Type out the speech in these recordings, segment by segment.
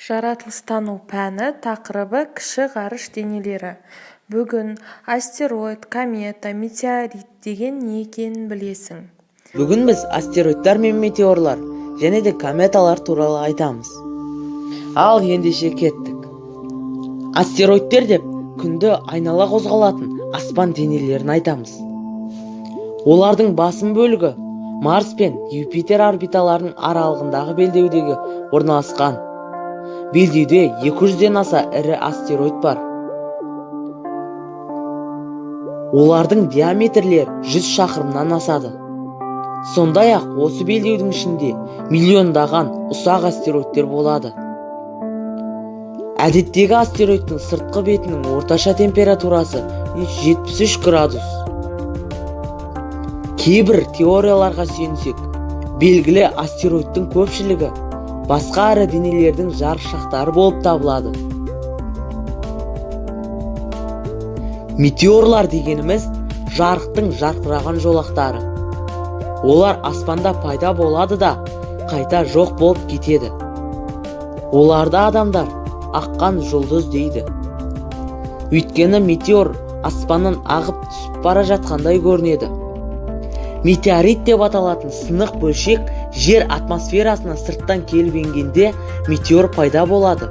Жаратылыстану пәні тақырыбы кіші ғарыш денелері. Бүгін астероид, комета, метеорит деген не екенін білесің. Бүгін біз астероидтар мен метеорлар және де кометалар туралы айтамыз. Ал ендеше кеттік. Астероидтер деп күнді айнала қозғалатын аспан денелерін айтамыз. Олардың басым бөлігі Марс пен Юпитер орбиталарының аралығындағы белдеудегі орналасқан. Белдеуде 200-ден аса ірі астероид бар. Олардың диаметрлері 100 шақырымнан асады. Сондай-ақ осы белдеудің ішінде миллиондаған ұсақ астероидтер болады. Әдеттегі астероидтың сыртқы бетінің орташа температурасы 73 градус. Кейбір теорияларға сүйенсек, белгілі астероидтың көпшілігі басқа ірі денелердің жарықшақтары болып табылады. Метеорлар дегеніміз жарықтың жарқыраған жолақтары. Олар аспанда пайда болады да қайта жоқ болып кетеді. Оларды адамдар аққан жұлдыз дейді. Өйткені метеор аспаннан ағып түсіп бара жатқандай көрінеді. Метеорит деп аталатын сынық бөлшек жер атмосферасына сырттан келіп енгенде метеор пайда болады.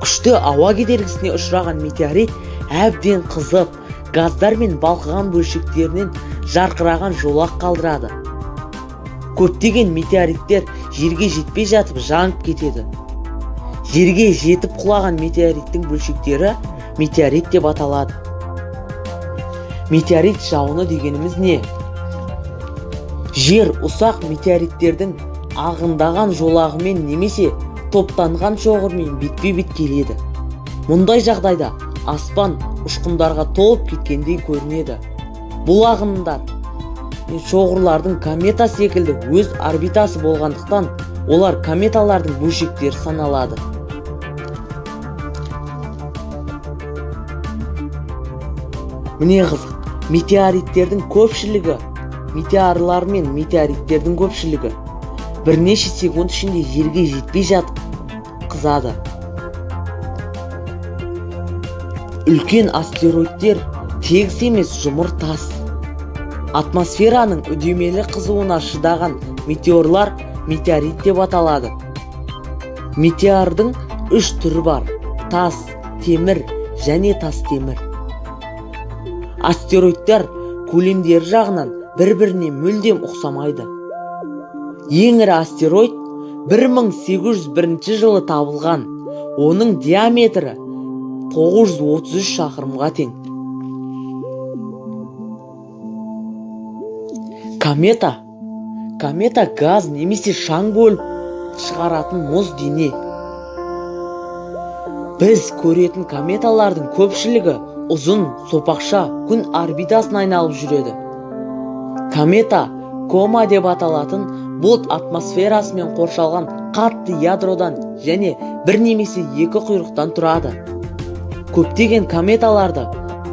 Күшті ауа кедергісіне ұшыраған метеорит әбден қызып, газдар мен балқыған бөлшектерінен жарқыраған жолақ қалдырады. Көптеген метеориттер жерге жетпей жатып жанып кетеді. Жерге жетіп құлаған метеориттің бөлшектері метеорит деп аталады. Метеорит жауыны дегеніміз не? Жер ұсақ метеориттердің ағындаған жолағымен немесе топтанған шоғырмен бетпе-бет келеді. Мұндай жағдайда аспан ұшқындарға толып кеткендей көрінеді. Бұл ағындар шоғырлардың комета секілді өз орбитасы болғандықтан, олар кометалардың бөлшектері саналады. Міне қызық, метеориттердің көпшілігі, метеорлар мен метеориттердің көпшілігі бірнеше секунд ішінде жерге жетпей жатып қызады. Үлкен астероидтер тегіс емес жұмыр тас. Атмосфераның үдемелі қызуына шыдаған метеорлар метеорит деп аталады. Метеордың үш түрі бар: тас, темір және тас темір. Астероидтер көлемдері жағынан бір-біріне мүлдем ұқсамайды. Ең ірі астероид 1801 жылы табылған. Оның диаметрі 933 шақырымға тең. Комета. Комета газ немесе шаң бөліп шығаратын мұз дене. Біз көретін кометалардың көпшілігі ұзын сопақша күн орбитасын айналып жүреді. Комета кома деп аталатын бұлт атмосферасымен қоршалған қатты ядродан және бір немесе екі құйрықтан тұрады. Көптеген кометаларды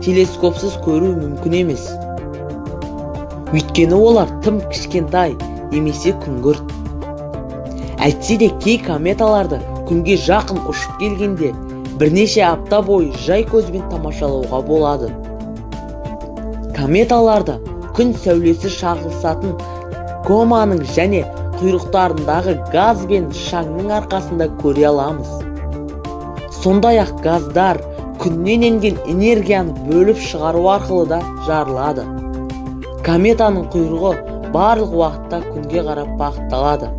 телескопсыз көру мүмкін емес. Өйткені олар тым кішкентай немесе күңгірт. Әйтсе де кей кометаларды күнге жақын ұшып келгенде бірнеше апта бойы жай көзбен тамашалауға болады. Кометаларды күн сәулесі шағылысатын команың және құйрықтарындағы газ бен шаңның арқасында көре аламыз. Сондай-ақ газдар күннен енген энергияны бөліп шығару арқылы да жарылады. Кометаның құйрығы барлық уақытта күнге қарап бағытталады.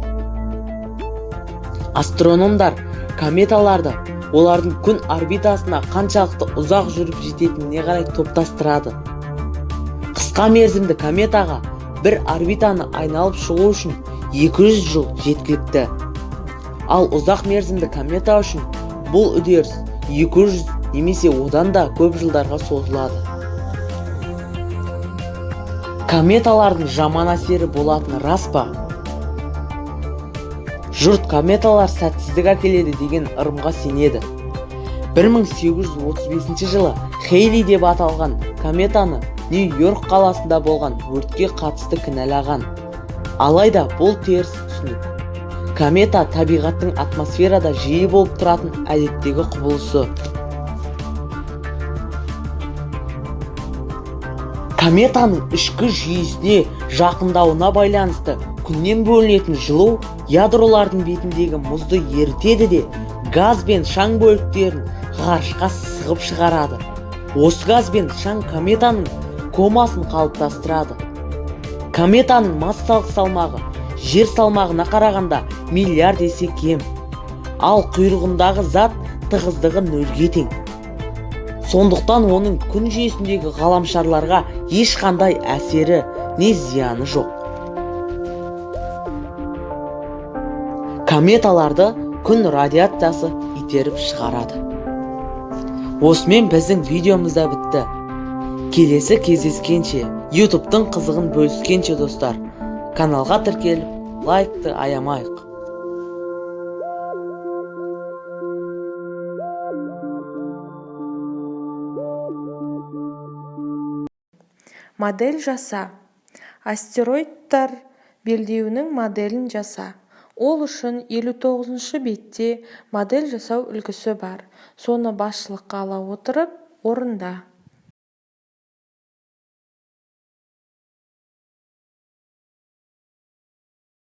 Астрономдар кометаларды олардың күн орбитасына қаншалықты ұзақ жүріп жететініне қарай топтастырады. Қысқа мерзімді кометаға бір орбитаны айналып шығу үшін 200 жыл жеткілікті. Ал ұзақ мерзімді комета үшін бұл үдеріс 200 немесе одан да көп жылдарға созылады. Кометалардың жаман әсері болатыны рас па? Жұрт кометалар сәтсіздік әкеледі деген ырымға сенеді. 1835 жылы Хейли деп аталған кометаны Нью-Йорк қаласында болған өртке қатысты кінәлаған. Алайда бұл теріс түсінік. Комета табиғаттың атмосферада жиі болып тұратын әдеттегі құбылысы. Кометаның ішкі жүйесіне жақындауына байланысты күннен бөлінетін жылу ядролардың бетіндегі мұзды ерітеді де, газ бен шаң бөліктерін ғарышқа сығып шығарады. Осы газ бен шаң кометаның комасын қалыптастырады. Кометаның массалық салмағы жер салмағына қарағанда миллиард есе кем, ал құйрығындағы зат тығыздығы нөлге тең. Сондықтан оның күн жүйесіндегі ғаламшарларға ешқандай әсері не зияны жоқ. Кометаларды күн радиациясы итеріп шығарады. Осымен біздің видеомыз да бітті. Келесі кездескенше, ютубтың қызығын бөліскенше, достар, каналға тіркеліп, лайкты аямайық. Модель жаса. Астероидтар белдеуінің моделін жаса. Ол үшін 59-бетте модель жасау үлгісі бар. Соны басшылыққа ала отырып орында.